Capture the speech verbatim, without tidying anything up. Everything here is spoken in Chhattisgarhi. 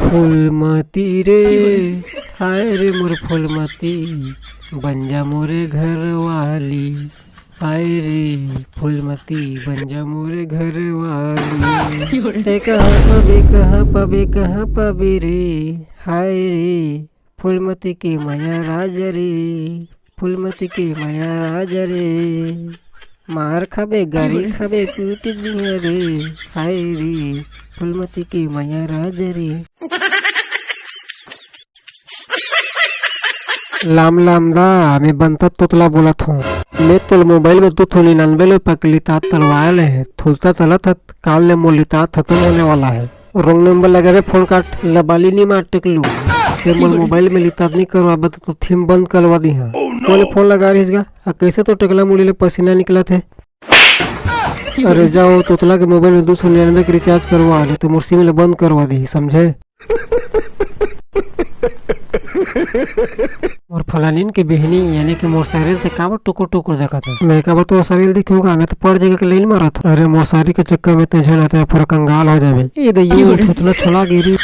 फूलमती रे, हाय रे मोर फूलमती, बन जा मोरे घर वाली। हाय रे फूलमती, बन जा मोरे घर वाली। ते कहाँ पाबे, कहाँ पाबे, कहाँ पाबे रे? हाय रे फूलमती के मया राज रे, फूलमती के मया राज रे। मार खाबे, गारी खाबे, कूट दिया रे। हाय रे फूलमती के मया राज रे। लाम लाम दा, मैं बंता तोतला बोलत हूँ। मैं तोल मोबाइल में दू ठो निन्यानवे ले पकली तात तलवायल है, थुलता तलत हत, काल ले मोर लितात खत्म होने वाला है। रॉन्ग नंबर लगे रे, फोन काट, लबाली नी मार टेकलू। ते मोर मोबाइल में लितात नहीं करवाबे तो थीम बंद करवा दी हाँ। बोले फोन लगा रहीस गा, आ कैसे तो टेकला मुड़ी ले पसीना निकलत है। अरे जाओ तोतला के मोबाइल में दू सौ निन्यानवे के रिचार्ज करवा, नहीं तो मोर सिम ले बंद करवा दी, समझे? मोर फलानिन के बिहनी यानी कि मोर सारिल से काबर टुकुर टुकुर देखत हस? मैं काबर तोर सारिल दिखूंगा? मैं तो पर जगह के लाइन मारत हूँ। अरे मोर सारी के चक्कर में ते झन आते पूरा कंगाल हो जाबे। ए दइयो, थुथना छोला गिरी।